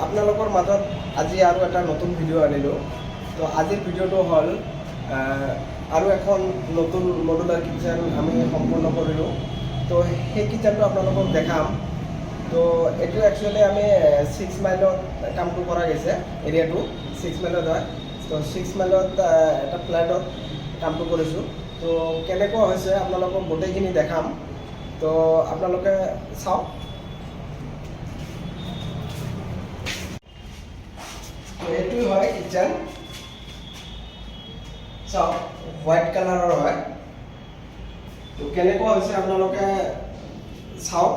আপোনালোকৰ মাজত আজি আৰু এটা নতুন ভিডিঅ' আনিলোঁ। তো আজিৰ ভিডিঅ'টো হ'ল আৰু এখন নতুন মডুলাৰ কিটচেন আমি সম্পূৰ্ণ কৰিলোঁ। তো সেই কিটচেনটো আপোনালোকক দেখাম। তো এইটো একচুৱেলি আমি 6 মাইলত কামটো কৰা গৈছে। এৰিয়াটো 6 মাইলত হয়। তো 6 মাইলত এটা ফ্লেটত কামটো কৰিছোঁ। তো কেনেকুৱা হৈছে আপোনালোকক গোটেইখিনি দেখাম। তো আপোনালোকে চাওক। তো এইটোৱে হয় কিটচেন। চাওক, হোৱাইট কালাৰৰ হয়। তো কেনেকুৱা হৈছে আপোনালোকে চাওক।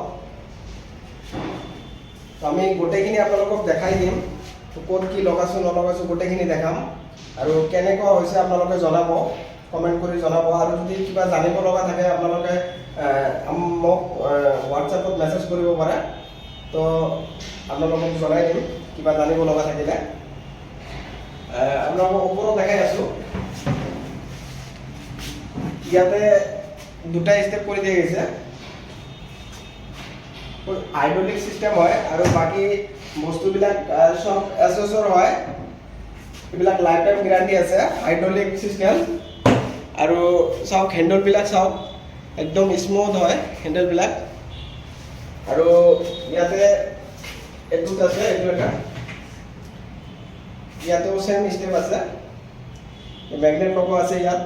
তো আমি গোটেইখিনি আপোনালোকক দেখাই দিম। তো ক'ত কি লগাইছোঁ নলগাইছোঁ গোটেইখিনি দেখাম আৰু কেনেকুৱা হৈছে আপোনালোকে জনাব, কমেণ্ট কৰি জনাব। আৰু যদি কিবা জানিব লগা থাকে, আপোনালোকে মোক হোৱাটছএপত মেছেজ কৰিব পাৰে। তো আপোনালোকক জনাই দিম কিবা জানিব লগা থাকিলে। আপোনালোকক ওপৰত দেখাই আছোঁ। ইয়াতে দুটা ষ্টেপ কৰি দিয়া গৈছে, হাইড্ৰলিক চিষ্টেম হয়। আৰু বাকী বস্তুবিলাক চব এছৰ হয়। এইবিলাক লাইফ টাইম গেৰাণ্টি আছে, হাইড্ৰলিক চিষ্টেম। আৰু চাওক, হেণ্ডেলবিলাক চাওক, একদম স্মুথ হয় হেণ্ডেলবিলাক। আৰু ইয়াতে এইটোত আছে, এইটো এটা ইয়াতেও ছেম ষ্টেপ আছে, মেগনেট লগোৱা আছে ইয়াত।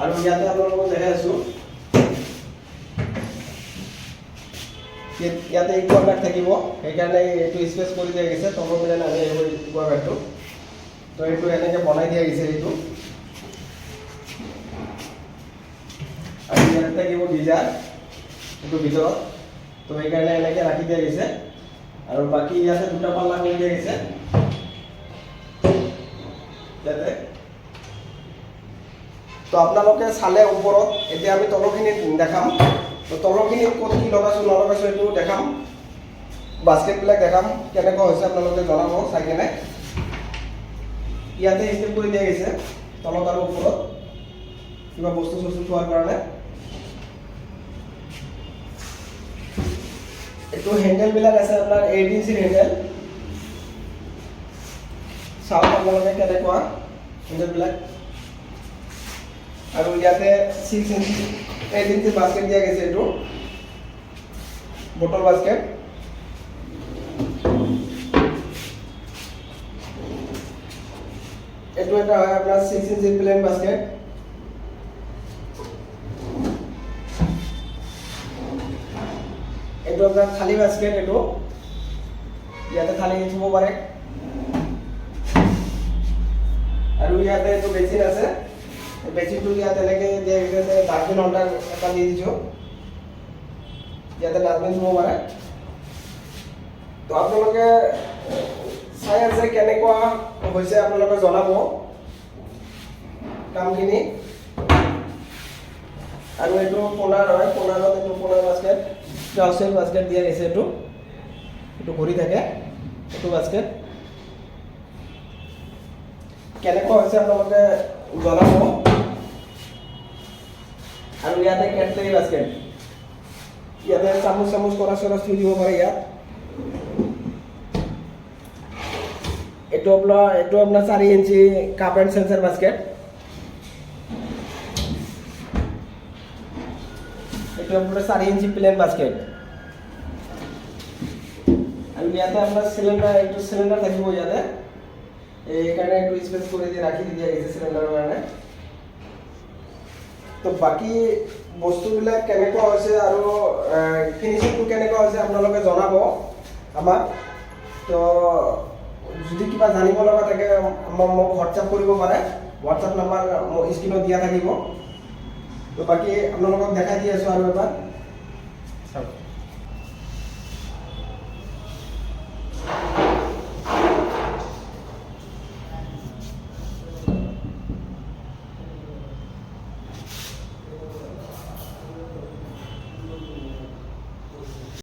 আৰু ইয়াতে আপোনালোকক দেখাই আছোঁ, ইয়াতে ইকুৱাবেগ থাকিব, সেইকাৰণে এইটো স্পেচ কৰি দিয়া গৈছে। তলৰ পিনে নামি আহিব ইকুৱাবেগটো। তো এইটো এনেকৈ বনাই দিয়া গৈছে এইটো। আৰু ইয়াতে থাকিব গিজাৰ এইটো ভিতৰত। তো সেইকাৰণে এনেকৈ ৰাখি দিয়া গৈছে। আৰু বাকী ইয়াতে দুটা পাল্লা কৰি দিয়া গৈছে ইয়াতে। তো আপোনালোকে চালে ওপৰত, এতিয়া আমি তলৰখিনিত দেখাম। তো তলৰখিনিত ক'ত কি লগাইছোঁ নলগাইছোঁ এইটো দেখাম, বাস্কেটবিলাক দেখাম। কেনেকুৱা হৈছে আপোনালোকে জনাব চাই কেনে। ইয়াতে ষ্টেপ কৰি দিয়া গৈছে তলত আৰু ওপৰত, কিবা বস্তু চস্তু থোৱাৰ কাৰণে। এইটো হেণ্ডেলবিলাক আছে আপোনাৰ 8 ইঞ্চিৰ হেণ্ডেল। চাওক আপোনালোকে কেনেকুৱা হেণ্ডেলবিলাক। আৰু ইয়াতে 6 ইঞ্চি, 8 ইঞ্চি বাস্কেট দিয়া গৈছে। এইটো বটল বাস্কেট। এইটো এটা হয় আপোনাৰ 6 ইঞ্চি প্লেন বাস্কেট। এইটো আপোনাৰ থালি বাস্কেট। এইটো ইয়াতে থালি থ'ব পাৰে। আৰু ইয়াতে এইটো বেচিন আছে। বেচিনটো ইয়াত এনেকৈ দিয়া গৈছে। ডাষ্টবিন হোল্ডাৰ এটা দি দিছোঁ, ইয়াতে ডাষ্টবিন থ'ব পাৰে। তো আপোনালোকে চাই আছে, কেনেকুৱা হৈছে আপোনালোকে জনাব কামখিনি। আৰু এইটো কোনাৰ হয়। কোনাৰত এইটো কোনাৰ বাস্কেট, ক্ৰচেৰ বাস্কেট দিয়া গৈছে। এইটো এইটো ঘূৰি থাকে এইটো বাস্কেট। কেনেকুৱা হৈছে আপোনালোকে জনাব। আৰু ইয়াতে কেটলেৰী বাস্কেট, ইয়াতে চামুচ চামুচ কৰা চৰা থৈ দিব পাৰে ইয়াত। এইটো আপোনাৰ 4 ইঞ্চি কাপ এণ্ড চেঞ্চাৰ বাস্কেট। এইটো আপোনাৰ 4 ইঞ্চি প্লেন বাস্কেট। আৰু ইয়াতে আপোনাৰ চিলিণ্ডাৰ, এইটো চিলিণ্ডাৰ থাকিব ইয়াতে। এইকাৰণে এইটো স্পেচ কৰি দি ৰাখি দিয়া গৈছে চিলিণ্ডাৰৰ কাৰণে। তো বাকী বস্তুবিলাক কেনেকুৱা হৈছে আৰু ফিনিচিংটো কেনেকুৱা হৈছে আপোনালোকে জনাব আমাক। তো যদি কিবা জানিব লগা থাকে, মোক হোৱাটছআপ কৰিব পাৰে। হোৱাটছআপ নাম্বাৰ মোৰ স্ক্ৰীণত দিয়া থাকিব। তো বাকী আপোনালোকক দেখাই দি আছোঁ আৰু এবাৰ।